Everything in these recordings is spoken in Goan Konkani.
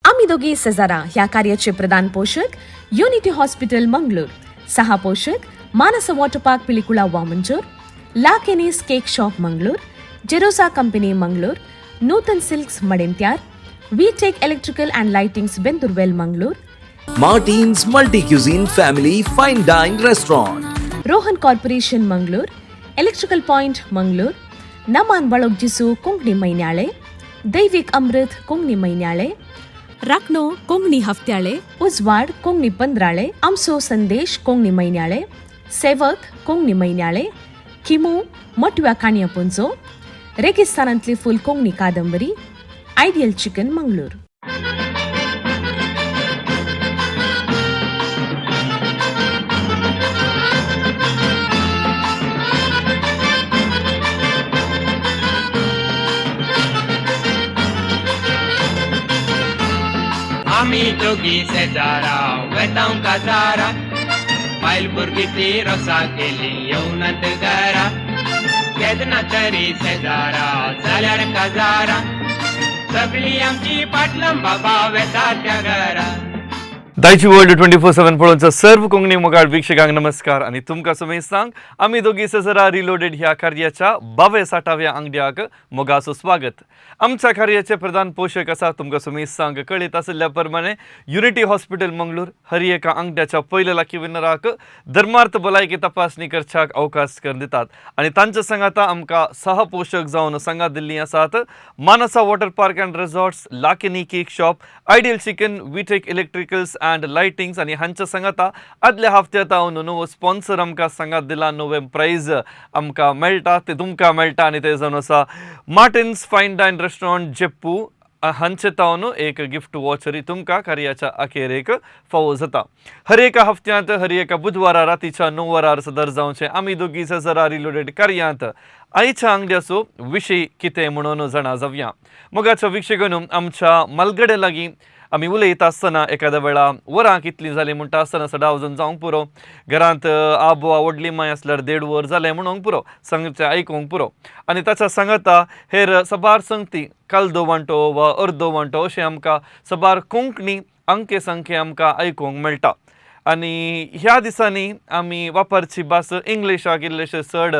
आमी दोगी सेजारा ह्या कार्याचे प्रधान पोशक युनिटी हॉस्पिटल मंगळूर, सहा पोशक Manasa water park Pilikula Vamanjoor, La Kenny's cake shop Mangalore, Jerosa company Mangalore, Nutan silks Madantyar, V tech electrical and lightings Bendoorwell Mangalore, Martin's multi cuisine family fine dine restaurant, Rohan corporation Mangalore, electrical point Mangalore, Naman Balogjisu Konkani Mainyale, Daivik Amrit Konkani Mainyale, Rakhno Konkani Haftyale, Ujwad Konkani Pandrale, Amso Sandesh Konkani Mainyale, Sevak Konkani Mainyale, Khimu Matव्या काणयापुंजो, रेगिस्तानांतली फूल कोंकणी कादंबरी, आयडियल चिकन मंगळूर. आमी दोगी शेजारा वेतांव काजारा, बायल भुरगीं ती रोसा केली येवनात घरा. केन्ना तरी शेजारा जाल्यार काजारा, सगळी आमची पाटलां बाबा वेता त्या घरा. दायची वर्ल्ड 24/7 पळोवच्या सर्व कोंकणी मोगाळ वीक्षकांक नमस्कार आनी तुमकां समेस्तांक आमी दोगी सजरा रिलोडेड ह्या कार्याच्या 62व्या आंगड्याक मोगाचो स्वागत. आमच्या कार्याचे प्रधान पोशक आसा तुमकां समेस्तांक कळीत आशिल्ल्या प्रमाणे युनिटी हॉस्पिटल मंगळूर. हर एका आंगड्याच्या पयल्या लाखी विनराक धर्मार्थ भलायकी तपासणी करच्याक अवकाश करून दितात आनी तांच्या सांगाता आमकां सहपोशक जावन सांगात दिल्ली आसात Manasa water park and resorts, Lakini cake shop, ideal chicken, VTech electricals and lightings. आनी हांच्या सांगाता आदल्या हफ्त्यात हांव नवो स्पॉन्सर आमकां सांगात दिला, नवे प्रायज आमकां मेळटा ते तुमकां मेळटा आनी ते जावन आसा मार्टिन्स फायन डायन रेस्टॉरंट जेप्पू हांचे तावन एक गिफ्ट वॉचरी तुमकां कार्याच्या अखेरेक फावो जाता. हर एका हफ्त्यांत हर एका बुधवारा रातीच्या 9 वरार सदर जावचें आमी दोगी सजरा रिलोडेड कार्यांत आयच्या आंगड्याचो विशय कितें म्हणून जाणा जावया. मोगाच्या वीक्षकांनो, आमच्या मालगडे लागीं आमी उलयता आसतना एखाद्या वेळा वरां कितलीं जालीं म्हणटा आसतना सदां जावंक पुरो, घरांत आबो व्हडली माय आसल्यार 1.5 वर जालें म्हणूंक पुरो, सांगचें आयकूंक पुरो. आनी ताच्या सांगाता हेर सबार संगती कालदो वांटो वा अर्दो वांटो अशें आमकां सबार कोंकणी अंके संखे आमकां आयकूंक मेळटा. आनी ह्या दिसांनी आमी वापरची भास इंग्लिशाक इल्लेशें चड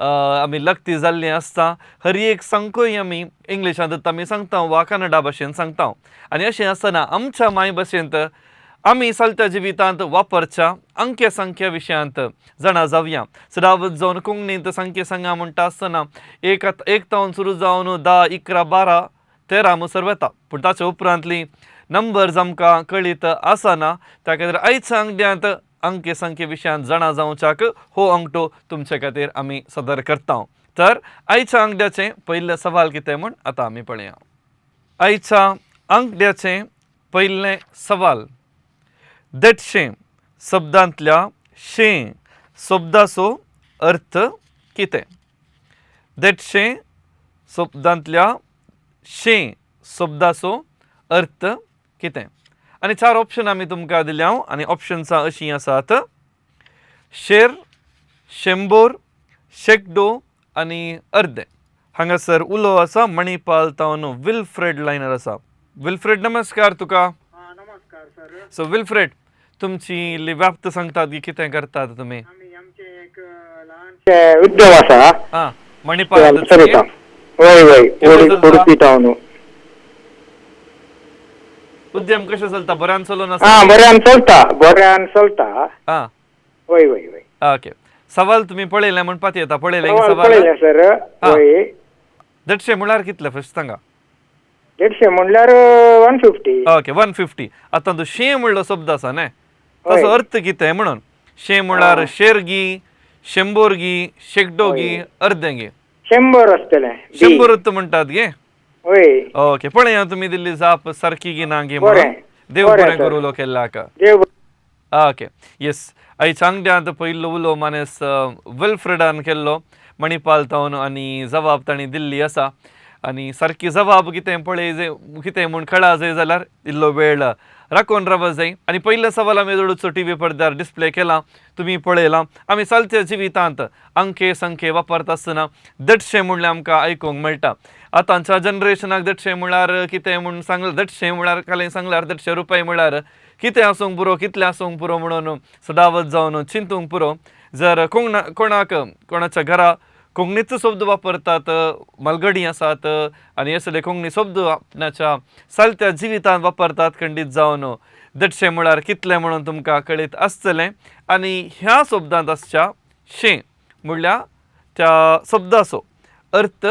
आमी लक्ती जाल्ली आसता. हर एक संकोय आमी इंग्लिशांत आमी सांगता वा कन्नडा भाशेन सांगता. आनी अशें आसतना आमच्या मायभाशेंत आमी चलत्या जिवितांत वापरच्या अंक्या संख्या विशयांत जाणा जावया. सदावत जावन कोंकणींत संख्या सांगा म्हणटा आसतना एक एक तावन सुरू जावन 10, 11, 12, 13 मुसर वता, पूण ताच्या उपरांतली नंबर्स आमकां कळीत आसना. त्या खातीर आयच्या आंगड्यांत अंके संख्ये विशयांत जाणा जावच्याक हो अंगठो तुमचे खातीर आमी सदर करता. तर आयच्या आंगड्याचें पयलें सवाल कितें म्हूण आतां आमी पळया. आयच्या आंकड्याचें पयलें सवाल, देडशें शब्दांतल्या शें शब्दाचो अर्थ कितें? देडशें शब्दांतल्या शें शब्दाचो अर्थ कितें? आनी 4 ऑप्शन आमी तुमकां दिल्या आनी ऑप्शन्सां अशीं आसात: शेर, शेंबोर, शेकडो आनी अर्दें. हांगासर उलो आसा मणिपाल तावन विल्फ्रेड लायनर आसा. विल्फ्रेड, नमस्कार तुका. नमस्कार सर. सो विल्फ्रेड, तुमची इल्ली व्याप्त सांगतात की कितें करतात तुमी? आमी आमचे एक ल्हानशे उद्योग आसा. आं, मणिपाल. चलयता. वय वय, उडपी टावन. उद्यम कशें चलता? बऱ्यान चलोन आसा? आं, बऱ्यान चलता, बऱ्यान चलता. आं. वय वय वय. ओके, सवाल तुमी पळयलें म्हणपाक येता? पळयलें सवाल? सवाल पळयलें सर, वय. 150 म्हणल्यार कितले, फर्स्ट सांगा. 150 म्हणल्यार 150. ओके, 150. आतां तूं शें म्हणलो शब्द आसा न्ही, ताचो अर्थ कितें म्हणून? शें म्हणल्यार शेरगी, शंबोरगी, शेकडोगी, अर्देंगी? 100 आसतलें. 100 म्हणटात गे? वय. ओके, पळया तुमी दिल्ली जाप सारकी गी ना गी म्हणून. देव बरें करूं लोक केल्ल्याक. देव. ओके, येस, आयच्या आंगड्यांत पयलो उलो मानेस विल्फ्रेडान केल्लो मणिपाल तावन आनी जबाब तांणी दिल्ली आसा. आनी सारकी जबाब कितें पळय जाय कितें म्हूण कळा जाय जाल्यार इल्लो वेळ राखून रावप जाय. आनी पयलें सवाल आमी जडूचो टी व्ही पडद्यार डिस्प्ले केला, तुमी पळयलां. आमी चलत्या जिवितांत अंके संखे वापरता आसतना देडशें म्हणल्यार आमकां आयकूंक मेळटा. आतांच्या जनरेशनाक देडशें म्हळ्यार कितें म्हूण सांगलें, देडशें म्हळ्यार कालें सांगल्यार 150 रुपया म्हळ्यार कितें आसूंक पुरो, कितलें आसूंक पुरो म्हणून सदांच जावन चिंतूंक पुरो. जर कोणा कोणाक कोणाच्या घरा कोंकणीचो शब्द वापरतात, मालगडी आसात आनी असले कोंकणी शब्द आपणाच्या चलत्या जिवितांत वापरतात, खंडीत जावन 150 म्हळ्यार कितलें म्हणून तुमकां कळीत आसतलें. आनी ह्या शब्दांत आसच्या शें म्हणल्यार त्या शब्दाचो अर्थ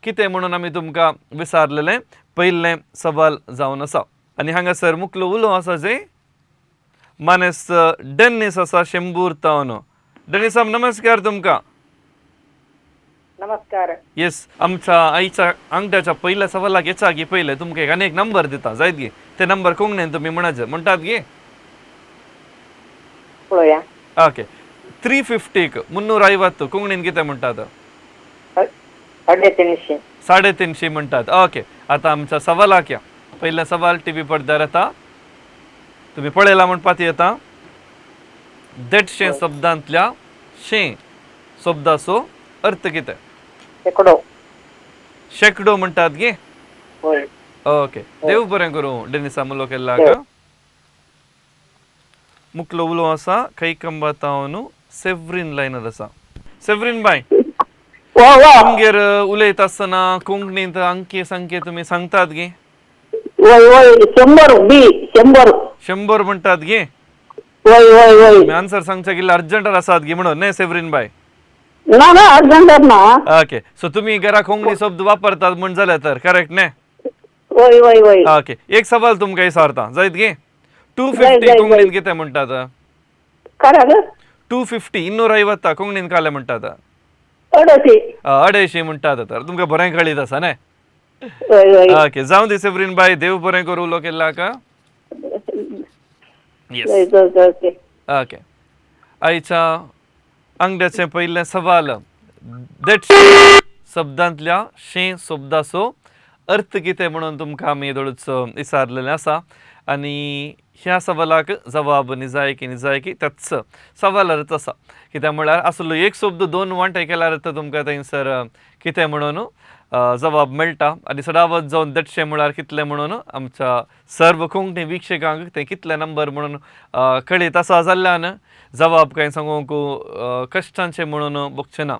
कितें म्हणून आमी तुमकां विचारलेलें पयलें सवाल जावन आसा. आनी हांगासर मुखलो उलो आसा जे मानेस्त डेन्नीस आसा शेंबूर तावन. डेन्नीस साहब, नमस्कार तुमकां. नमस्कार. येस, आमच्या आईच्या अंगठ्याच्या पहिल्या सवालाक येचा की पयले तुमकां एक आनी एक नंबर दिता जायत गे, ते नंबर कोंकणीन तुमी म्हणाचे म्हणटात गे. पळोवया. ओके, 350 350 कोंकणीन कितें म्हणटात? 350. 350 म्हणटात. ओके, आतां आमच्या सवालाक या. पयलें सवाल टी व्ही पडद्यार येता, तुमी पळयला म्हणपाक येता. 150 शब्दांतल्या शें शब्दाचो अर्थ कितें? शेकडो. शेकडो म्हणटात गे. होय. ओके, देव बरें करूं डेनिसा मुलो केल्लाक. मुखलो उलो आसा कैकंबा तावन सेव्रीन लायनर आसा. सेव्रीन बाय, वा वा. तुमगेर उलयता आसतना कोंकणींत अंके संखे तुमी सांगतात गे? वय वय, 100 बी 100. 100 म्हणटात गे? वय वय वय. तुमी आन्सर सांगच्या किल्ले अर्जंटार आसात गे म्हणून न्ही सेव्रीन बाय? ना ना, अर्जंटार ना. ओके, सो तुमी घरा कोंकणी शब्द वापरतात म्हण जाल्यार तर करेक्ट न्ही? वय वय वय. ओके, एक सवाल तुमकां विचारता जायत गे? टू जाय, फिफ्टी जाय, कोंकणीन जाय. कितें म्हणटात? खरं. 250 250 कोंकणीन काले म्हणटात? 250. 250 म्हणटात. तर तुमकां बरें कळीत आसा न्ही? वय वय. ओके, जावं दी सेव्रीन बाय, देव बरें करूं उलो केल्लाक. येस. Okay okay. ओके, आयच्या आंगड्याचें पयलें सवाल, 150 शब्दांतल्या शें शब्दाचो अर्थ कितें म्हणून तुमकां आमी येदोळूच विचारलेलें आसा. आनी ह्या सवालाक जवाब निजायकी निजायकी त्याच सवालारच आसा. कित्याक म्हळ्यार आसलो एक शब्द दोन वांटे केल्यार तुमकां थंयसर कितें म्हणून जवाब मेळटा. आनी सदांच जावन 150 म्हळ्यार कितलें म्हणून आमच्या सर्व कोंकणी वीक्षकांक ते कितले नंबर म्हणून कळीत आसा जाल्ल्यान जवाब कांय सांगूंक कश्टांचें म्हणून बगचें ना.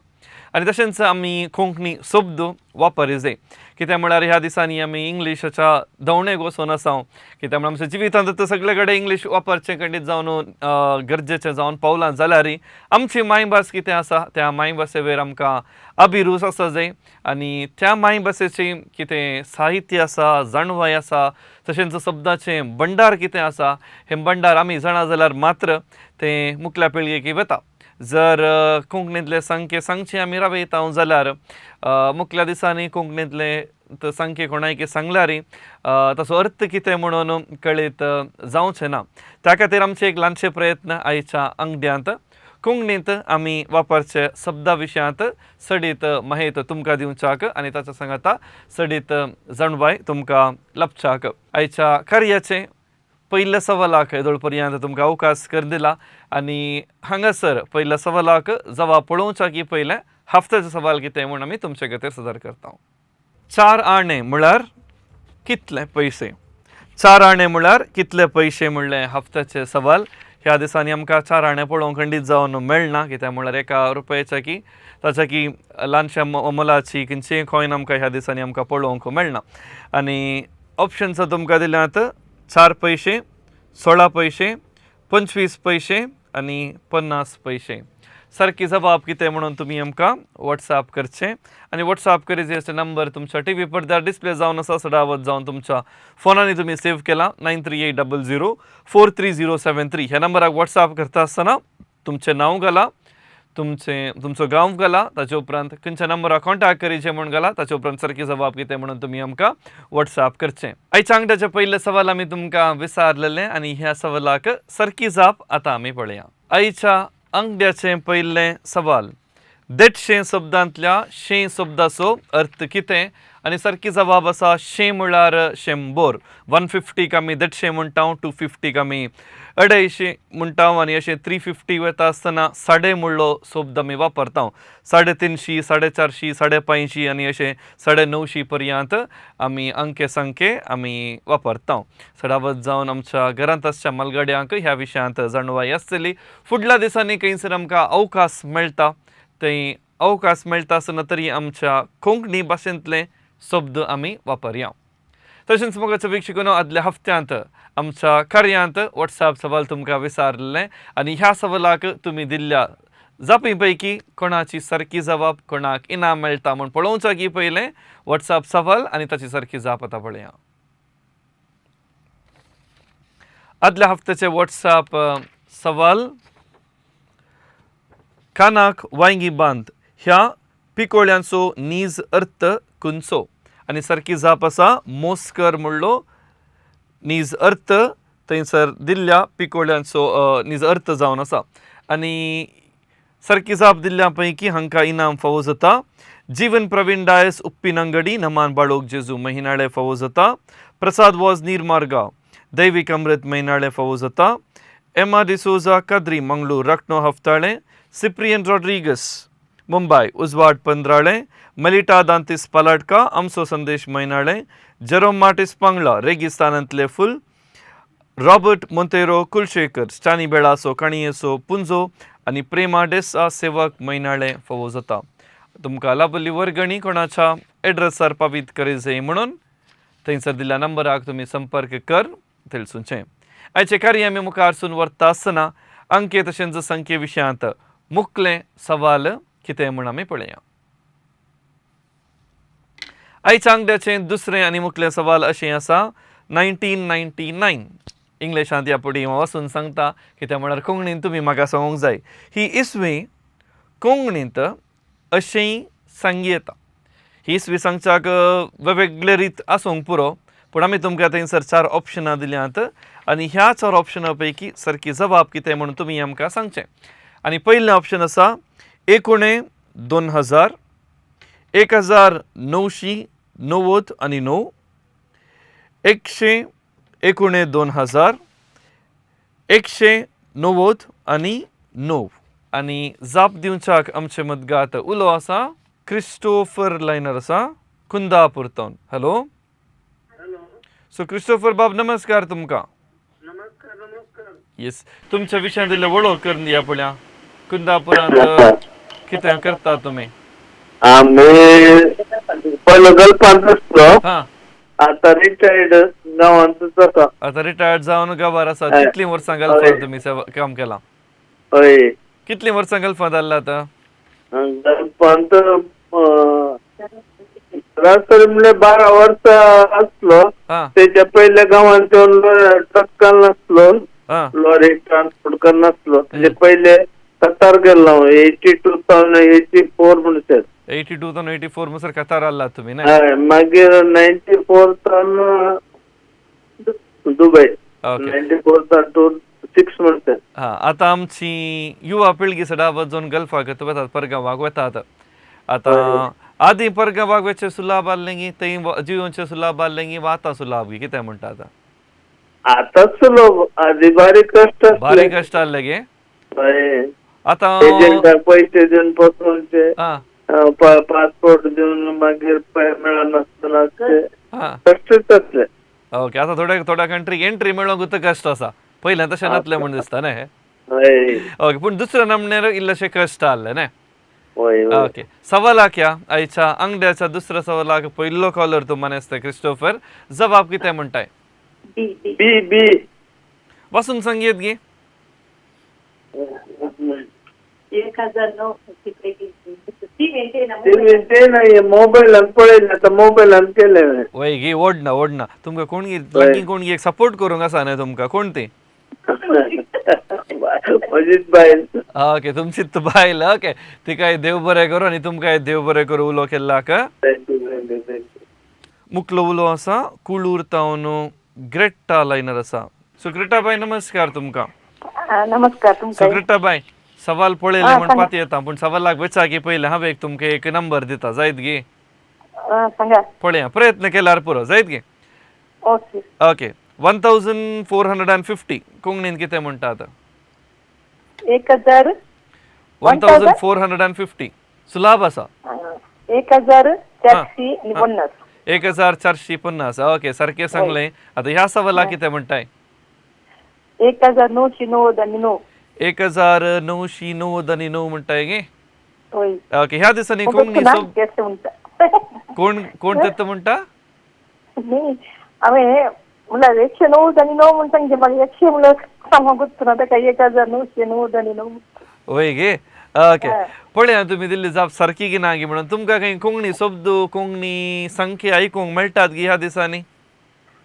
आनी तशेंच आमी कोंकणी शब्द वापरी जाय, कित्याक म्हळ्यार ह्या दिसांनी आमी इंग्लिशाच्या धांवणेक वचून आसा. कित्याक म्हळ्यार आमच्या जिवितांत आतां सगळे कडेन इंग्लीश वापरचें खंडीत जावन गरजेचें जावन पावलां जाल्यार आमची मायभास कितें आसा त्या मायभासे वयर आमकां अभिरूच आसा जाय. आनी त्या मायभासेची कितें साहित्य आसा, जाणवाय आसा, तशेंच शब्दाचें भंडार कितें आसा, हें भंडार आमी जाणा जाल्यार मात्र तें मुखल्या पिळगेक वता. जर कोंकणींतले संखे सांगचे आमी रावयता जाल्यार मुखल्या दिसांनी कोंकणींतले संखे कोणायक सांगल्यार ताचो अर्थ कितें म्हणून कळीत जावचें ना. त्या खातीर आमचे एक ल्हानशे प्रयत्न आयच्या आंगड्यांत कोंकणींत आमी वापरचे शब्दा विशयांत सडीत माहिती तुमकां दिवच्याक आनी ताच्या सांगाता सडीत जाणवाय तुमकां लाबच्याक आयच्या कार्याचें पयल्या सवालाक येदोळ पर्यंत तुमकां अवकाश कर दिला. आनी हांगासर पयल्या सवालाक जवाब पळोवच्या की पयलें हफ्त्याचो सवाल कितें म्हूण आमी तुमचे खातीर सदर करता. 4 आणे म्हळ्यार कितले पयशे? 4 आणे म्हळ्यार कितले पयशे म्हणलें हफ्त्याचें सवाल. ह्या दिसांनी आमकां 4 आणे पळोवंक खंडीत जावन मेळना, कित्याक म्हळ्यार 1 रुपयाच्या की ताच्या की ल्हानशा मोलाची खंयचीय कॉयन आमकां ह्या दिसांनी आमकां पळोवंक मेळना. आनी ऑप्शन्स तुमकां दिल्यात 4 पयशे, 16 पयशे, 25 पयशे आनी 50 पयशे. सारकी जबाब कितें म्हणून तुमी आमकां वॉट्सएप करचें. आनी वॉट्सएप करीत नंबर तुमच्या टी व्ही पडद्यार डिस्प्ले जावन आसा, सदावत जावन तुमच्या फोनांनी तुमी सेव केला 9380043073 ह्या नंबराक वॉट्सएप करता आसतना तुमचें नांव घाला, तुमचो गांव घाला, ताचे उपरांत खंयच्या नंबराक कॉन्टॅक्ट करीचे म्हूण घाला, ताचे उपरांत सारकी जबाब कितें म्हणून तुमी आमकां वॉट्सएप करचें. आयच्या आंगड्याचें पयलें सवाल आमी तुमकां विचारलेलें आनी ह्या सवालाक सारकी जाप आतां आमी पळया. आयच्या आंगड्याचें पयलें सवाल, देडशें शब्दांतल्या शें शब्दाचो अर्थ कितें आनी सारकी जबाब आसा शें म्हळ्यार 100. 150 आमी 150 म्हणटा, 250 आमी 250 म्हणटा आनी अशें 350 वता आसतना साडे म्हणलो शब्द आमी वापरता. 350, 450, 550 आनी अशें 950 पर्यंत आमी अंके संखे आमी वापरता. सडावत जावन आमच्या घरांत आसच्या मालगाड्यांक ह्या विशयांत जाणवाय आसतली. फुडल्या दिसांनी खंयसर आमकां अवकाश मेळटा थंय अवकाश मेळटा आसतना तरी आमच्या कोंकणी भाशेंतले शब्द आमी वापरया. तशेंच मोगाचो वीक्षकांनो, आदल्या हफ्त्यांत आमच्या कार्यांत वॉट्सॅप सवाल तुमकां विचारलें आनी ह्या सवालाक तुमी दिल्ल्या जापी पैकी कोणाची सारकी जबाब कोणाक इनाम मेळटा म्हूण पळोवचा की पयलें वॉट्सॅप सवाल आनी ताची सारकी जाप आतां पळया. आदल्या हफ्त्याचे वॉट्सॅप सवाल, कानाक वांयगी बांद ह्या पिकोळ्यांचो नीज अर्थ खंयचो आनी सारकी जाप आसा मोस्कर म्हणलो नीज अर्थ थंयसर दिल्ल्या पिकोळ्यांचो नीज अर्थ जावन आसा. आनी सारकी जाप दिल्ल्या पैकी हांकां इनाम फावो जाता. जीवन प्रवीण डायस उप्पिनंगडी, नमान बाळोक जेजू महिनाळे फावो जाता. प्रसाद वॉज नीरमार्गा, दैवीक अमृत महिनाळे फावो जाता. एमा डिसोजा काद्री मंगळूर रखनो हफ्ताळे, सिप्रियन रॉड्रिगस मुंबय उजवाड पंद्राळे, मलिटा दांतीस पलाटका आमचो संदेश म्हयनाळे, जेरोम मार्टिस पांगळा रेगिस्तानांतले फुल, रॉबर्ट मोंतेरो कुलशेखर स्टानी बेळासो काणयेचो पुंजो आनी प्रेमा डेसा सेवक म्हयनाळे फावो जाता. तुमकां लाभल्ली वर्गणी कोणाच्या एड्रेसार पावीत करी जाय म्हणून थंयसर दिल्ल्या नंबराक तुमी संपर्क कर थंयसूनचें. आयचें कार्य आमी मुखार व्हरता आसतना अंके तशेंच संख्ये विशयांत मुखलें सवाल कितें म्हूण आमी पळया. आयच्या आंगड्याचें दुसरें आनी मुखलें सवाल अशें आसा 1999 इंग्लिशांत ह्या फुडें हांव वाचून सांगता कितें म्हळ्यार कोंकणीन तुमी म्हाका सांगूंक जाय. ही इसवी कोंकणींत अशेंय सांगी येता. ही इसवी सांगच्याक वेगवेगळे रीत आसूंक पुरो, पूण आमी तुमकां थंयसर 4 ऑप्शनां दिल्यांत आनी ह्या 4 ऑप्शनां पैकी सारकी जबाब कितें म्हणून तुमी आमकां सांगचें. आनी पयलें ऑप्शन आसा 1 -2000, 1999, 101 -2000, 199. आनी जाप दिवच्याक आमचे मदगात उलो आसा क्रिस्टोफर लायनर आसा कुंदापूर तावन. हॅलो, सो क्रिस्टोफर बाब नमस्कार तुमकां. नमस्कार नमस्कार. येस, तुमच्या विशयांत इल्लें वळख करून दिया पळया. कुंदापुरांत कितें करता तुमी? आमी पयलो गल्फांत आसलो, हां, आता रिटायर्ड गांवांतच आसा. आतां रिटायर्ड जावन गांवार आसा. हय. कितलीं वर्सां गल्फांत तुमी काम केलां? हय. कितलीं वर्सां गल्फांत आसला आतां? गल्फांत सरासरी म्हणल्यार 12 वर्सां आसलो. हां. तेच्या पयल्या गांवांत येवन ट्रकान आसलो, हां. लॉरी ट्रान्सपोर्ट करनासलो. तेजे पयले कतार गेल्लो हांव 82 थावन 84 म्हणसर. 82 तावन 84 म्हणसर कतार आसला तुमी न्हय? हय, मागीर 94 थावन दुबय. ओके. 94 थावन 26 म्हणसर. हां, आतां आमची युवा पिळगी सदां वचून गल्फाक वतात, परगांवाक वतात. आतां आदीं परगांवाक वचचे सुलाभ आहलें गी थंय जिवनचें सुलाभ आहलें गी वा आतां सुलाभ गी कितें म्हणटा आतां? आतांच सुलभ, आदी बारीक कश्ट आसले. बारीक कश्ट आहले गे. हय. आतां एजंटाक पयशे दिवन पसोवचे, हां. पासपोर्ट दिवन मागीर मेळनासतना ते हां. कश्टच आसले. ओके, आतां थोड्या थोड्या कंट्रीक एंट्री मेळोंक कश्ट आसा, पयलें तशें नासलें म्हूण दिसता न्हय? हय. ओके, पूण दुसऱ्या नमण्यार इल्लेशें कश्ट आहलें न्हय? हय हय. ओके, सवालाक या आयच्या आंगड्याच्या दुसऱ्या सवालाक पयलो कॉलर तूं मानेस्त क्रिस्टोफर, जबाब कितें म्हणटाय? बी बी बी. वाचून सांगयेत गी. 1009. ते नाही मोबायलान पळयलें, आतां मोबायलान केलें हांवें. वय गी, ओडना ओडना तुमकां कोण गी लागीं कोण गी एक सपोर्ट करूंक आसा न्हय तुमकां कोण ती? म्हजीच बायल. ओके, तुमचीच बायल. ओके, तिकाय देव बरें करूं आनी तुमकांय देव बरें करूं उलो केल्लाक. Thank you thank you thank you. मुखलो उलो आसा कुळूर तावन ग्रेट्टा लायनर आसा. सो ग्रेटा बाय नमस्कार तुमकां. नमस्कार तुमकां. सो ग्रेटा बाय, सवाल पळयले म्हण पाती येता पूण सवालाक वचाकी पयलें हांव एक तुमकां एक नंबर दिता जायत गे? सांगा. पळया प्रयत्न केल्यार पुरो जायत गे? ओके. ओके 1450 कोंकणीन कितें म्हणटा आतां? 1000 1450 सुलाभ आसा. 1450. 1450. ओके सारकें सांगलें. आतां ह्या सवालाक कितें म्हणटाय? 1999. 1999 म्हणटाय गे? वय. ओके ह्या दिसांनी कोंकणी कोण कोण तेत्त म्हणटा? न्ही हांवें म्हणल्यार 199 म्हूण सांगचें म्हाका 100 म्हणल्यार सामको गुत्त ना ताका 1999. वय गे? ओके पळया तुमी दिल्ली जाप सारकी की ना गी म्हणून. तुमकां खंय कोंकणी शब्द कोंकणी संख्या आयकूंक मेळटात गी ह्या दिसांनी?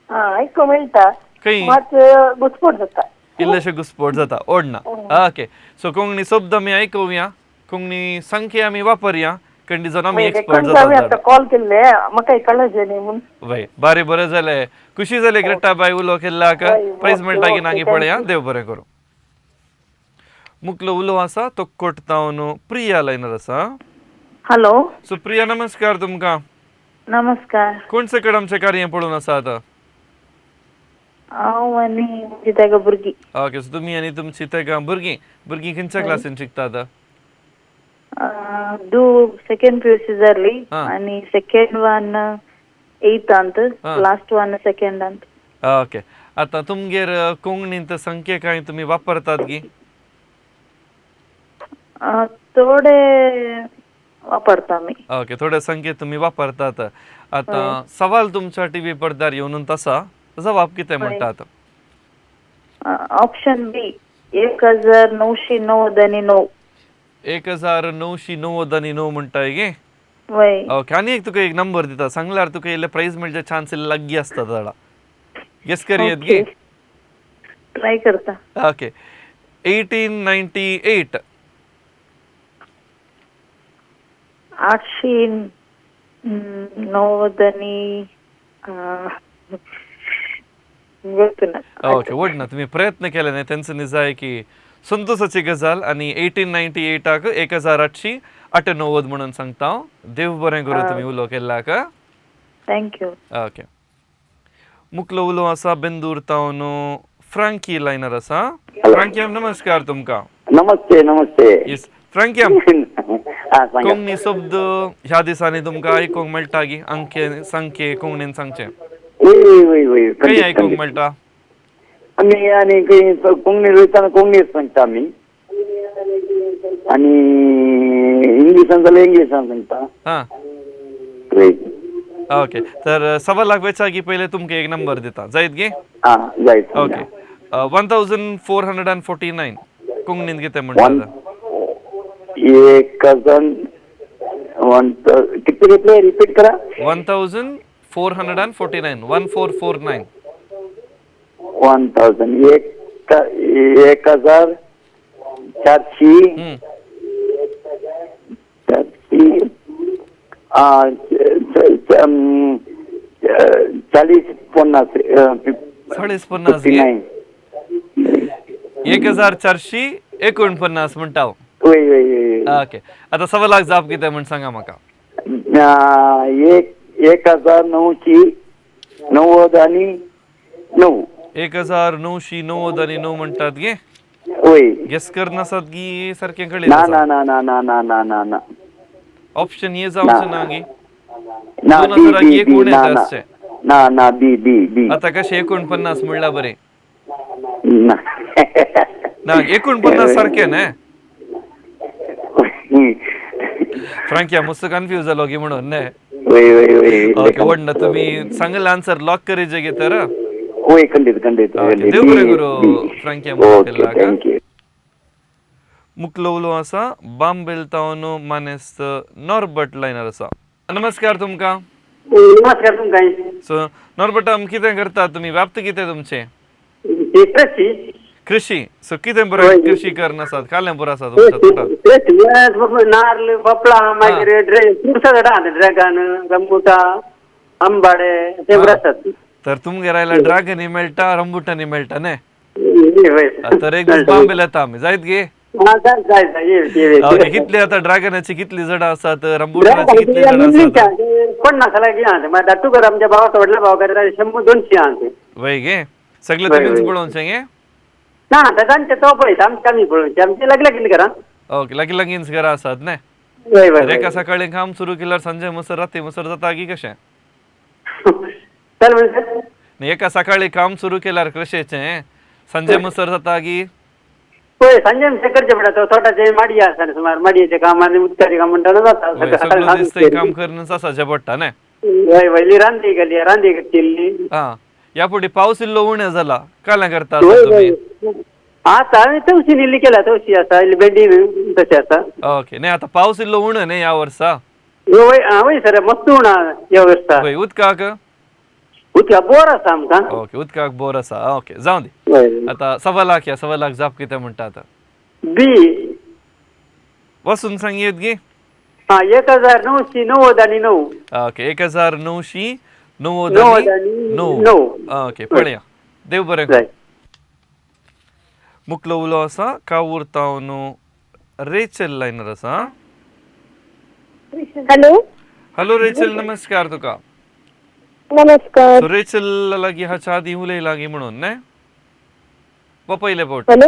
आयकूंक मेळटा खंय मात घुस्पोट जाता. इल्लेशे घुस्पोट जाता ओडना. ओके सो कोंकणी शब्द आमी आयकुया, कोंकणी संख्या आमी वापरया, कंडी जावन आमी एक्सपर्ट जाता. कॉल केल्ले म्हाका कळचें न्ही म्हूण. वय बारी बरें जालें, खुशी जाली ग्रेटा बाय उलो केल्ल्याक. प्रायज मेळटा की ना गी पळया. देव बरें करूं. मुकलो उलो आसा तो कोटतावन प्रिया लायनर आसा. हॅलो. सो प्रिया नमस्कार तुमकां. नमस्कार. कोण सकड आमचें कार्य पळोवन आसा आतां? हांव आनी म्हजी तेगा भुरगीं. ओके सो तुमी आनी तुमची तेगां भुरगीं. भुरगीं खंयच्या क्लासीन शिकता आतां? दू सेकंड पी यू सी जाली आनी सेकंड वन एथांत, लास्ट वन सेकंडांत. ओके आतां तुमगेर कोंकणींत संख्या कांय तुमी वापरतात गी? थोडे वापरता आमी. ओके थोडे संकेत तुमी वापरतात. आतां सवाल तुमच्या टीव्ही पडद्यार येवन आसा, जवाब कितें म्हणटात? ऑप्शन बी 1999. 1999 म्हणटाय गे? वय. ओके आनी एक तुका एक नंबर दिता, सांगल्यार तुका इल्ले प्रायज मेळचे चान्स इल्ले लागीं आसता जाडा. गेस करयेत गे? ट्राय करता. ओके 1898. 890 आनी ओके वडना तुमी प्रयत्न केले न्ही तेंचो निजाय की संतोषाची गजाल. आनी 1898 1898 म्हणून सांगता हांव. देव बरें करूं तुमी उलो केल्ल्याक. Thank you. Okay मुकलो उलो आसा बेंदूर तावन फ्रांकी लायनर आसा. फ्रांकी नमस्कार तुमकां. नमस्ते नमस्ते. येस फ्रांकी कोंकणी शब्द ह्या दिसांनी तुमकां आयकूंक मेळटा गी? अंके संख्ये कोंकणीन सांगचें खंय आयकूंक मेळटा? आमी आनी खंय कोंकणी रोयताना कोंकणीच सांगता आमी, आनी इंग्लिशान जाल्यार इंग्लिशान सांगता. ओके तर 1.25 लाख वेचाकी पयले तुमकां एक नंबर दिता जायत गे? जायत. ओके 1449 कोंकणीन कितें म्हणटा? 1000 कितले कितले रिपीट करा. 1449 1449. 1000 1400 40 50 40 50 1449 म्हणटा. ओके आतां 1.25 लाख जाप कितें म्हण सांगा म्हाका. 1999. 1999 म्हणटात गे? गेस करनासात गी सारकें कळ्ळें? ना ना ना ना ना ना ना ना ना ऑप्शन ए जावचें ना गे? ना 2001 उणें आसचें ना ना बी बी बी. आतां कशें 49 म्हणल्यार बरें ना? 49 सारकें न्ही? फ्रांकिया मस्त कन्फ्यूज जालो गी म्हणून न्ही? ओके वडना तुमी सांगलें आन्सर लॉक करीजे गे तर? वय खंडीत खंडीत. देव बरें करूं फ्रांकिया. Thank you. मुकलो उलो आसा बांबेल तावन मानेस्त नॉर्बर्ट लायनर आसा. नमस्कार तुमकां. नमस्कार तुमकां. सो नॉर्बर्ट कितें करता तुमी? व्याप्त कितें तुमचें? कृषी. कृषी. सो कितें बरें कृषी करनासात? कालें बरो आसा तुमच्या तोटात? नार्ल पपळां मागीर फ्रुट्स आसात, ड्रॅगन रंबुटां आंबाडे ते बरें आसात. तर तुमगेर आयल्यार ड्रॅगनूय मेळटा रंबुटानूय मेळटा न्ही? तर एक दीस बांबेल येता आमी जायत गे? जाय जाय जाय. ओके, कितली आतां ड्रॅगनाची कितली झाडां आसात, रंबुटानाची कितली झाडां आसात? 50 लागीं आहा. मागीर धाडटू कर आमच्या भावाक, व्हडल्या भावाक 100-200 आहा. वय गे, सगळे तुमीच पळोवचें गे? ना तांचे तो पळयता, आमचे आमी पळोवचें. आमचे लागीं लागीं घरां. ओके, लागीं लागींच घरां आसात न्ही? वय वय. एका सकाळी काम सुरू केल्यार सांजे मसर राती मसर जाता की कशें? चल म्हणजे एका सकाळी काम सुरू केल्यार कशेंचें सांजे मसर जाता की? पळय सांजे मसर करचें पडटा. तो तोटाचें माडी आसा न्ही, सुमार माडयेचें काम आनी उदकाचें काम म्हणटा जाता. सगळो दीस थंय काम करूनच आसाचें पडटा न्ही? वय वयली रांदी गेली, रांदी करची. आं, ह्या फावटी पावस इल्लो उणें जाला, काल्यां करता तुमी? आतां हांवें तवशी इल्ली केल्या, तवशी आसा इल्ली, भेंडी तशें आसा. ओके, न्ही आतां पावस इल्लो उणें न्ही ह्या वर्सा? वय वय सर, मस्त उणा ह्या वर्सा. वय, उदकाक? उदकाक बोर आसा आमकां. ओके, उदकाक बोर आसा. ओके, जावं दी. आतां 1.25 लाख या 1.25 लाख जाप कितें म्हणटा आतां? बी वचून सांगयेत गे? आं, 1999. ओके, 1999. ओके, पळया. देव बरें करूं. मुकलो उलो आसा कावूर तावन रेचल लायनर आसा. हॅलो. हॅलो रेचल, नमस्कार तुका. नमस्कार. रेचल लागीं हाच्या आदीं उलयलां गी म्हणून न्ही वा पयले फावट? हॅलो.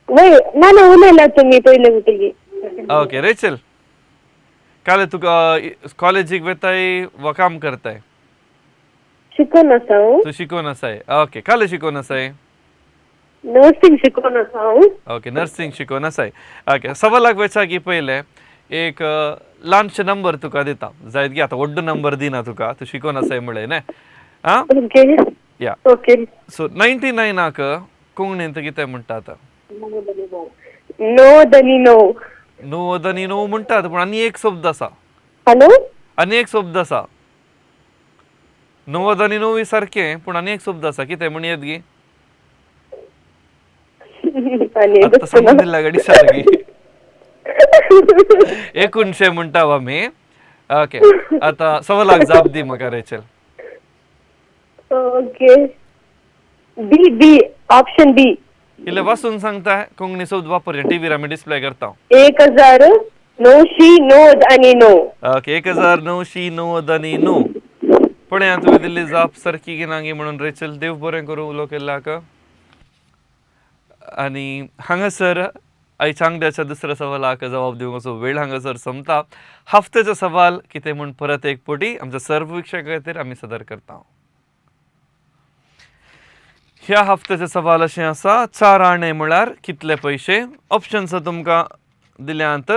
वय ना ना, उलयला तुमी पयले फावटी. ओके रेचल, काल तुका कॉलेजीक वेताय वा काम करताय? शिकोन आसा हांव. तूं शिकोन आसाय. ओके, काल शिकोन आसाय? नर्सिंग शिकोन आसा हांव. ओके, नर्सिंग शिकोन आसाय. ओके, 1.25 लाख वेचाकी पयले एक ल्हानशे नंबर तुका दिता जायत गे? आतां व्हडलो नंबर दिना तुका, तूं शिकोन आसाय म्हळें न्ही? आं, ओके. या. ओके. सो 99 कोंकणींत कितें म्हणटा आतां? 9 आनी 9. 9 आनी 9 म्हणटात, पूण आनी एक शब्द आसा. हॅलो. आनी एक शब्द आसा. 99 सारकें, पूण आनी एक शब्द आसा, कितें म्हणयेत गी? आतां सांगून दिला गडी सारकी. 100 म्हणटा आमी. ओके, आतां 1.25 लाख जाप दी म्हाका Rachel. Okay, B B option B. इल्लें वाचून सांगता, कोंकणी शब्द वापर, टीव्हीर आमी डिस्प्ले करता. 1999. ओके, 1999. पळया तुवें दिल्ली जाप सारकी की ना म्हणून. रेचल, देव बरें करूं उलो केल्ल्याक. आनी हांगासर आयच्या आंगड्याच्या दुसऱ्या सवालाक जबाब दिवंक वेळ हांगासर सोंपता. हफ्त्याचो सवाल कितें म्हूण परत एक पटी आमच्या सर्व वीक्षकां खातीर आमी सदर करता. ह्या हफ्त्याचें सवाल अशें आसा, 4 आणे म्हळ्यार कितले पयशे? ऑप्शन्स तुमकां दिल्यांत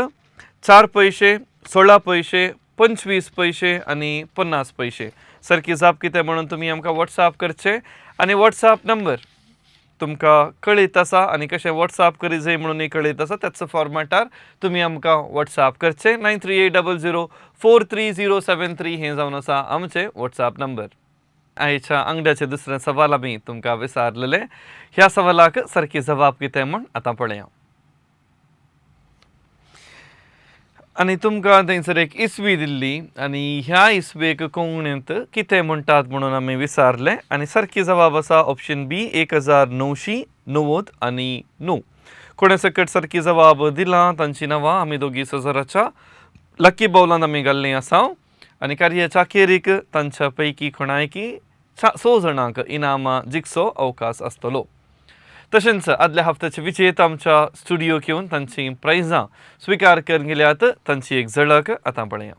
4 पयशे, 16 पयशे, 25 पयशे आनी 50 पयशे. सारकी जाप कितें म्हणून तुमी आमकां वॉट्सएप करचें आनी वॉट्सएप नंबर तुमकां कळीत आसा आनी कशें वॉट्सएप करी जाय म्हणून कळीत आसा, त्याच फॉर्मेटार तुमी आमकां वॉट्सएप करचें. 9380043073 हें जावन आसा आमचें वॉट्सएप नंबर. आयच्या आंगड्याचें दुसरें सवाल आमी तुमकां विचारलेलें, ह्या सवालाक सारकी जबाब कितें म्हूण आतां पळया. आनी तुमकां थंयसर एक इसवी दिल्ली आनी ह्या इसवेक कोंकणींत कितें म्हणटात म्हणून आमी विचारलें आनी सारकी जबाब आसा ऑप्शन बी 1999. कोणें सकट सारकी जबाब दिला तांची नांवां आमी दोगी सजराच्या लकी बावलान आमी घाल्लीं आसा आनी कार्याच्या अखेरीक तांच्या पैकी कोणायकी 6 जाणांक इनामां जिखचो अवकाश आसतलो. तशेंच आदल्या हप्त्याचे विजेत आमच्या स्टुडियोक येवन तांची प्रायजां स्विकार करून गेल्यात, तांची एक झळक आतां पळया.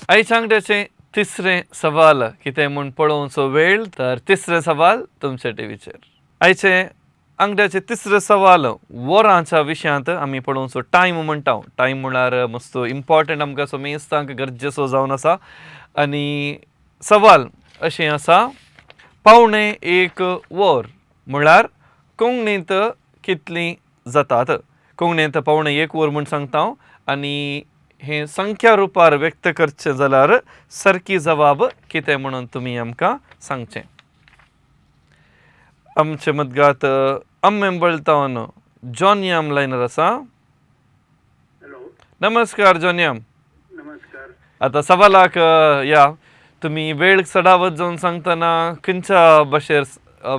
आयच्या आंगड्याचें तिसरें सवाल कितें म्हूण पळोवचो वेळ, तर तिसरें सवाल तुमच्या टिवीचेर. आयचें आंगड्याचें तिसरें सवाल वरांच्या विशयांत आमी पळोवचो टायम म्हणटा. टायम म्हळ्यार मस्त इम्पॉर्टंट आमकां समेस्तांक गरजेचो जावन आसा. आनी सवाल अशें आसा, 12.75 वर म्हळ्यार कोंकणींत कितलीं जातात? कोंकणींत 12.75 वर म्हूण सांगता हांव आनी हे संख्या रुपार व्यक्त करचें जाल्यार सारकी जबाब कितें म्हणून तुमी आमकां सांगचें. आमचे मदगात अम्मेंबळ तावन जॉनियम लायनर आसा. नमस्कार जॉनियम. नमस्कार. आता सवालाक या तुम्ही वेळ चडावत जावन सांगतना खंयच्या भाशेर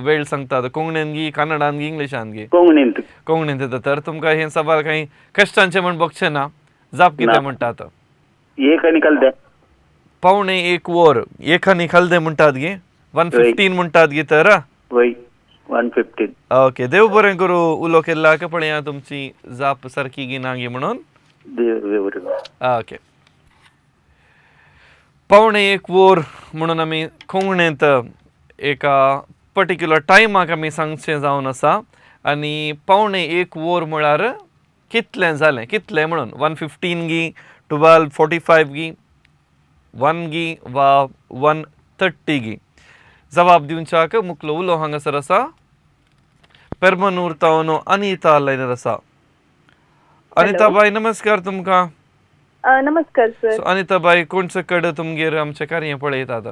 वेळ सांगतात, कोंकणीन गी, कन्नडान गी, इंग्लिशान गी? कोंकणींत. कोंकणीन येता. तर तुमकां हें सवाल काही कश्टांचें म्हण बगचें ना. जाप कितें म्हणटात? एक आनी खालदे. 12:45 वर. एक आनी खालदे म्हणटात गे, 1:15 म्हणटात गे तर? वय, 1:15. ओके, देव बरें करूं उलो केल्ला पळया तुमची जाप सारकी गी ना गी म्हणून. देव बरें. ओके, 12:45 वर म्हणून आमी कोंकणींत एका पर्टिक्युलर टायमाक आमी सांगचें जावन आसा आनी 12:45 वर म्हळ्यार कितलें जालें, कितलें म्हणून 1:15 गी, 12:45 गी, 1 गी वा 1:30 गी. जबाब दिवच्याक मुकलो उलो हांगासर आसा पेरमनूर तावन अनिता लायनर आसा. अनिता बाय नमस्कार तुमकां. नमस्कार सर. अनिता बाय, कोणचो कडेन तुमगेर आमचें कार्य पळयतात?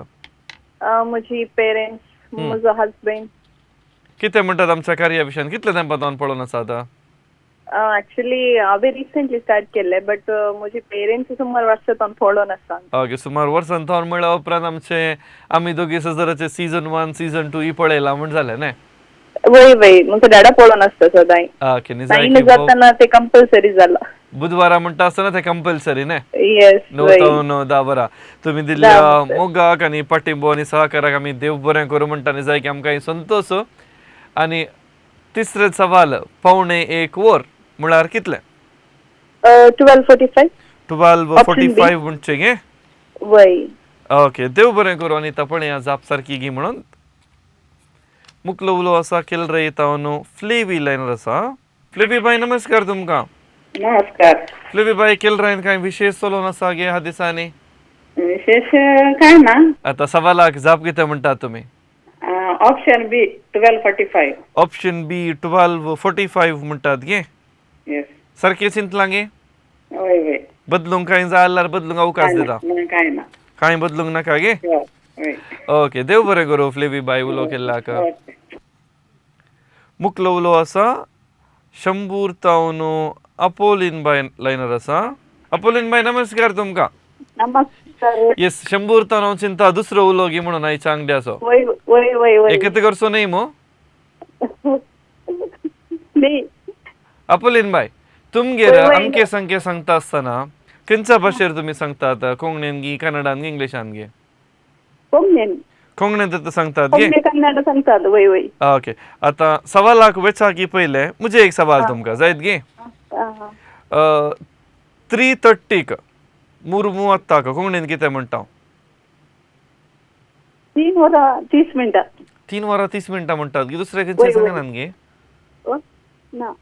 म्हजी पेरेंट्स, म्हजो हजबंड. कितें म्हणटात आमच्या कार्या विशयान, कितले तेंपा तावन पळोवन आसा आतां? एक्चुअली हांवें रिसेंटली स्टार्ट केल्लें, बट म्हजी पेरेंट्स सुमार वर्सां तावन पळोवन आसा. ओके, सुमार वर्सां तावन म्हळ्या उपरांत आमचे आमी दोगी सजराचे सीजन 1 सीजन 2 ही पळयला म्हण जालें न्ही? वय वय, म्हजो डॅडा पळोवन आसता सदांय. ओके, जाताना ते कंपल्सरी जाला. बुधवारा म्हणटा आसतना ते कंपल्सरी न्ही? येस. 9 तावन 10 वरां. तुमी दिल्ल्या मोगाक आनी पाठिंबो आनी सहकाराक आमी देव बरें करूं म्हणटा आनी जाय की आमकां संतोश. आनी तिसरें सवाल, 12:45 वर म्हळ्यार कितलें? 12:45. 12:45 म्हणचें गे? वय. ओके, देव बरें करूं आनी पळया जाप सारकी गी म्हणून. मुकलो उलो आसा केलरे तावन फ्लेवी लायनर आसा. फ्लेवी बाय नमस्कार तुमकां. नमस्कार. फ्लेवी बाय, केलरायन कांय विशेश चलोवन आसा गे ह्या दिसांनी? विशेश काय ना. आतां सवालाक जाप कितें म्हणटात तुमी? Option B 12:45. Option B 12:45 म्हणटात गे? येस. सारकें चिंतलां गे? वय वय. बदलूंक कांय जाय जाल्यार बदलूंक अवकाश दिता. कांय ना. कांय बदलूंक नाका गे? ओके, देव बरें करूं फ्लेवी बाय उलो केल्लाक. मुकलो उलो आसा शंबूर तावन अपोलीन बाय लायनर आसा. अपोलीन बाय नमस्कार तुमकां. नमस्कार. येस, शंबूर तावन हांव चिंता दुसरो उलो गी म्हणून आयच्या आंगड्याचो. वय वय वय वय. एकत्र करचो न्ही मो? अपोलीन बाय, तुमगेर अंके संख्या सांगता आसतना खंयच्या भाशेर तुमी सांगतात, कोंकणीन गी, कन्नडान गी, इंग्लिशान गी? कोंकणीन. कोंकणीन सांगतात गे? कन्नड सांगतात. वय वय. ओके, आतां सवालाक वेचा की पयलें म्हजें एक सवाल तुमकां जायत गे? 3:30 मुर्मू आत्ताक कोंकणीन कितें म्हणटा? 3 वरां 30 मिनटां. 3 वरां 30 मिनटां म्हणटात गी? दुसरें खंयचें सांगनात गे? ना,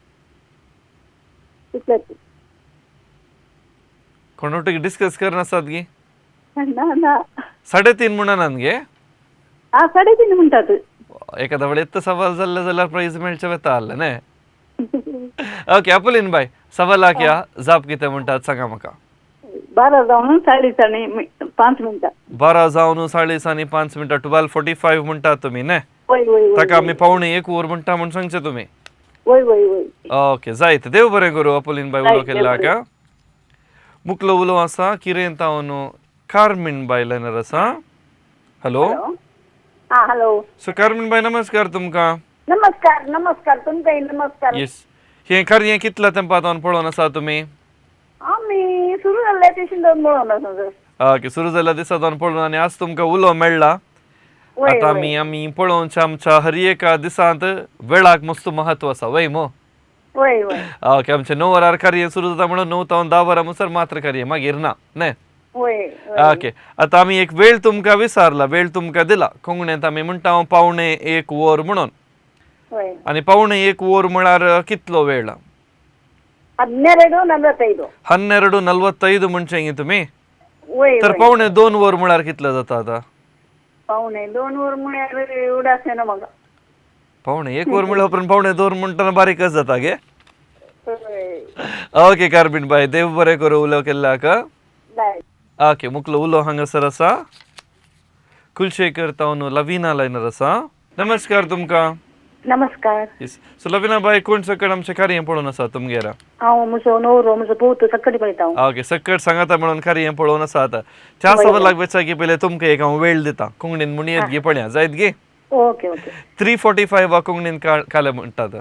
तितलेंच. कोण डिस्कस करनासात गे? ना ना. 3:30 म्हणनात गे? आं, 3:30 म्हणटात. एखादा वेळ येत सवाल जाल्लें जाल्यार प्रायज मेळचें वेता आसलें न्ही? ओके अपोलीन बाय, सवालाक या जाप कितें म्हणटात सांगा म्हाका. 12 जावन 40 आणि 5 मिनटां. 12 जावन 40 आनी 5 मिनटां, 12:45 म्हणटात तुमी न्ही? ताका आमी 12:45 वर म्हणटा म्हूण सांगचें तुमी. वय वय वय. ओके, जायत. देव बरें करूं अपोलीन बाय उलो केल्लाक. मुकलो उलो आसा किरें तावन कार्मीन बाय लायनर आसा. हॅलो. हां, हॅलो. सो कार्मीन बाय नमस्कार तुमकां. नमस्कार नमस्कार, तुमकांय नमस्कार. येस, हें कार्य कितल्या तेंपा तावन पळोवन आसा तुमी? आमी सुरू जाल्ल्या दिसा पळोवन आसा सर. ओके, सुरू जाल्ल्या दिसा तावन पळोवन आनी आज तुमकां उलो मेळ्ळा. आतां आमी आमी पळोवच्या आमच्या हर एका दिसांत वेळाक मस्त महत्व आसा वय मो? वय वय. ओके, आमचें 9 वरार कार्य सुरू जाता म्हणून 9 तावन 10 वरां मुसर मात्र कार्य मागीर ना न्ही? वय. ओके, आतां आमी एक वेळ तुमकां विचारला, वेळ तुमकां दिला. कोंकणींत आमी म्हणटा 12:45 वर म्हणून. आनी 12:45 वर म्हळ्यार कितलो वेळ? 12:45. 12:45 म्हणचें गे तुमी? तर 1:45 वर म्हळ्यार कितलो जाता आतां? 1:45 वर म्हळ्यार उडास येना म्हाका. 12:45 वर म्हळ्यार उपरांत 1:45 म्हणटना बारीकच जाता गे? ओके कार्बीन बाय, देव बरें करूं उलो केल्लाक. ओके, मुकलो उलो हांगासर आसा कुलशेखर तावन लवीना लायनर आसा. नमस्कार तुमकां. नमस्कार. येस, सो लविना बाय, कोण सकट आमचें कार्य पळोवन आसा तुमगेर? हांव म्हजो नवरो, म्हजो पूत सकट पळयता हांव. ओके, सकट सांगाता म्हणून कार्य पळोवन आसा आतां. त्या सवालाक वेचा की पयलें तुमकां एक हांव वेळ दिता, कोंकणीन म्हणयेत गे पळया जायत गे? Okay okay. 3:45 कोंकणीन काले म्हणटात?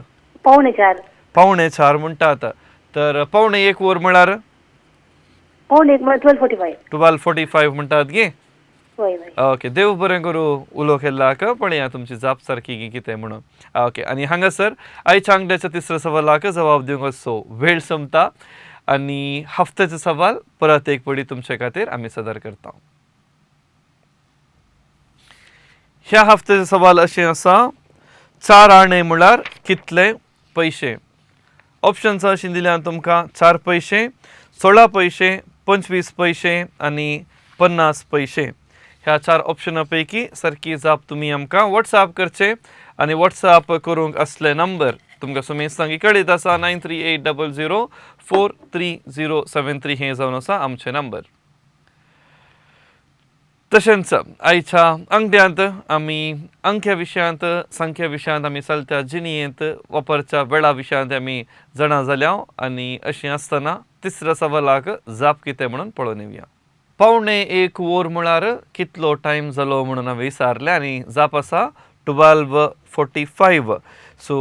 3:45. 3:45 म्हणटात. तर 12:45 वर म्हळ्यार? 12:45 म्हळ्यार 12:45. 12:45 म्हणटात गे? वय वय. ओके, देव बरें करूं उलो केल्लाक. पळया तुमची जाप सारकी गी कितें म्हणून. ओके, आनी हांगासर आयच्या आंगड्याच्या तिसऱ्या सवालाक जबाब दिवंक असो वेळ सोंपता आनी हफ्त्याचो सवाल परत एक पडी तुमचे खातीर आमी सदर करता. ह्या हफ्त्याचो सवाल अशें आसा, 4 आणें म्हळ्यार कितले पयशे? ऑप्शन्स अशें दिल्या तुमकां, 4 पयशे, 16 पयशे, 25 पयशे आनी 50 पयशे. ह्या 4 ऑप्शना पैकी सारकी जाप तुमी आमकां वॉट्सएप करचे आनी वॉट्सएप करूंक असले नंबर तुमकां सुमेस्तांक कळीत आसा, 93800 43073 हें जावन आसा आमचें नंबर. तशेंच आयच्या अंगड्यांत आमी अंक्या विशयांत, संख्या विशयांत, आमी चलत्या जिणयेंत वापरच्या वेळा विशयांत आमी जाणा जाल्या आनी अशें आसतना तिसऱ्या सवालाक जाप कितें म्हणून पळोवन येवया. 12:45 वर म्हळ्यार कितलो टायम जालो म्हणून हांवें विचारलें आनी जाप आसा 12:45. सो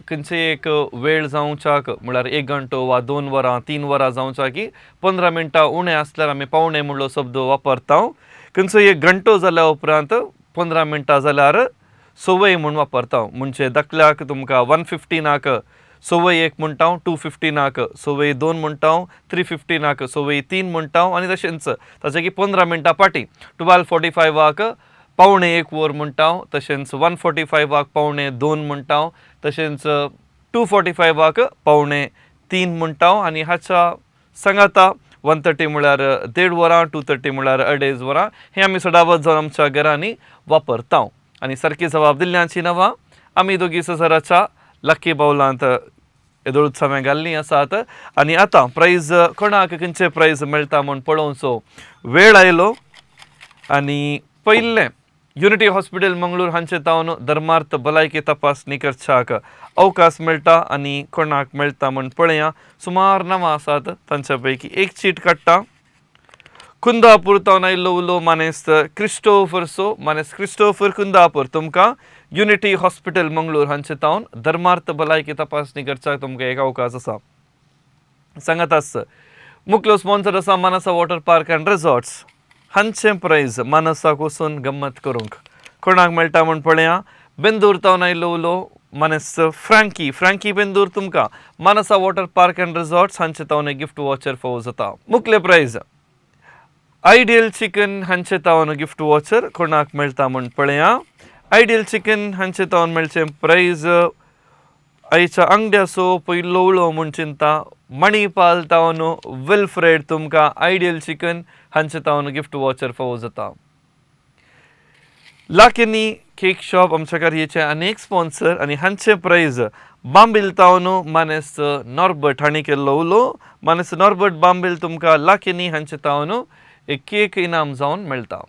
खंयचे एक वेळ जावच्याक म्हळ्यार 1 घंटो वा 2 वरां 3 वरां जावच्याक की 15 मिनटां उणें आसल्यार आमी पावणे म्हणलो शब्द वापरता. खंयचो 1 घंटो जाल्या उपरांत 15 मिनटां जाल्यार सवय म्हूण वापरता. म्हणजे दाखल्याक तुमकां 1:15 1:15 म्हणटा, 2:15 2:15 म्हणटा, 3:15 3:15 म्हणटा आनी तशेंच ताचे की 15 मिनटां फाटीं 12:45 12:45 वर म्हणटा, तशेंच 1:45 1:45 म्हणटा, तशेंच 2:45 2:45 म्हणटा आनी हाच्या सांगाता 1:30 म्हळ्यार 1.5 वरां, 2:30 म्हळ्यार 2.5 वरां हें आमी सदावत जावन आमच्या घरांनी वापरता. आनी सारकी जबाब दिल्ल्यांची नांवां आमी दोगी सजराच्या लकी बावलांत येदोळूच हांवें घाल्लीं आसात. आनी आतां प्रायज कोणाक खंयचे प्रायज मेळटा म्हूण पळोवचो वेळ आयलो. आनी पयलें युनिटी हॉस्पिटल मंगळूर हांचे तावन धर्मार्थ भलायकी तपासणी करच्याक अवकाश मेळटा आनी कोणाक मेळटा म्हूण पळया. सुमार नांवां आसात, तांच्या पैकी एक चीट काडटा. कुंदापूर तावन आयिल्लो उलो मानेस्त क्रिस्टोफर. सो मानेस्त क्रिस्टोफर कुंदापूर, तुमकां युनिटी हॉस्पिटल मंगळूर हांचे तावन धर्मार्थ भलायकी तपासणी करच्याक तुमकां एक अवकाश आसा. सांगात आस मुखलो स्पॉन्सर आसा Manasa water park and resorts हांचें प्रायज मानसाक वचून गम्मत करूंक कोणाक मेळटा म्हूण पळया. बेंदूर तावन आयिल्लो उलो मानेस्त फ्रँकी, फ्रँकी बेंदूर, तुमकां Manasa water park and resorts हांचे तावन एक गिफ्ट वॉचर फावो जाता. मुखले प्रायज आयडियल चिकन हांचे तावन गिफ्ट वॉचर कोणाक मेळटा म्हूण पळया. आयडियल चिकन हांचे तावन मेळचें प्रायज आयच्या आंगड्याचो पयलो उलो म्हूण चिंता मणिपाल तावन विल्फ्रेड, तुमकां आयडियल चिकन हांचे तावन गिफ्ट वॉचर फावो जाता. लाकिनी केक शॉप आमच्या कार्याचे अनेक स्पॉन्सर आनी हांचे प्रायज बांबील तावन मानेस्त नॉर्बर्ट हांणी केल्लो उलो. मानेस्त नॉर्बर्ट बांबील, तुमकां लाकिनी हांचे तावन एक केक इनाम जावन मेळटा.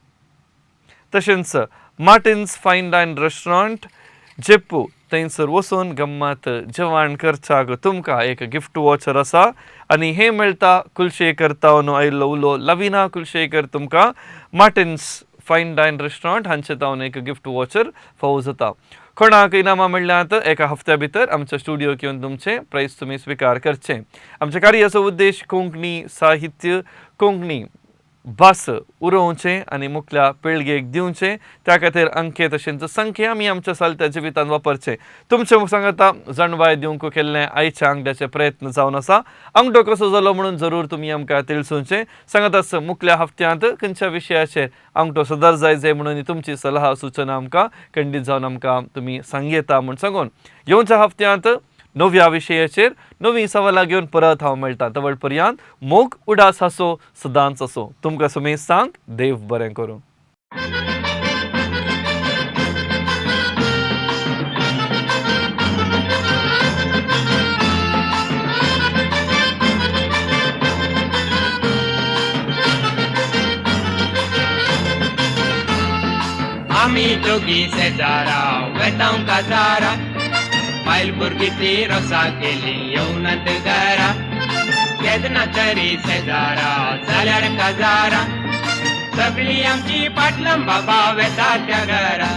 तशेंच Martin's fine dine restaurant Jeppu थंयसर वचून गम्मत जेवण करच्याक तुमकां एक गिफ्ट वॉचर आसा आनी हें मेळटा कुलशेकर तावन आयिल्लो उलो लविना कुलशेकर, तुमकां मार्टिन्स फायन डायन रेस्टॉरंट हांचे तावन एक गिफ्ट वॉचर फावो जाता. कोणाक इनामां मेळ्ळ्यांत एका हफ्त्या भितर आमच्या स्टुडियोक येवन तुमचें प्रायज तुमी स्विकार करचें. आमच्या कार्याचो उद्देश कोंकणी साहित्य, कोंकणी भास उरोवचें आनी मुखल्या पिळगेक दिवचें. त्या खातीर अंके तशेंच संख्या आमी आमच्या चलत्या जिवितांत वापरचें. तुमचें सांगाता जाणवाय दिवंक केल्लें आयच्या आंगड्याचे प्रयत्न जावन आसा. आंगडो कसो जालो म्हणून जरूर तुमी आमकां तिळसुचें. सांगात आस मुखल्या हफ्त्यांत खंयच्या विशयाचेर आंगठो सदर जाय जाय म्हणून तुमची सलाह सुचना आमकां खंडीत जावन आमकां तुमी सांगयता म्हूण सांगून येवच्या हफ्त्यांत नव्या विशयाचेर नवी सवालां घेवन परत हांव मेळटा. तवळ पर्यंत मोग उडास आसो सदांच आसो. तुमकां सुमेस्तांक देव बरें करूं. आमी दोगी शेजारा वेतांव काजारा. बायल भुरगीं ती रोसा केली येवनात घरा केन्ना तरी शेजारा जाल्यार काजारा सगळी आमची पाटलां बाबा वेता त्या घरा.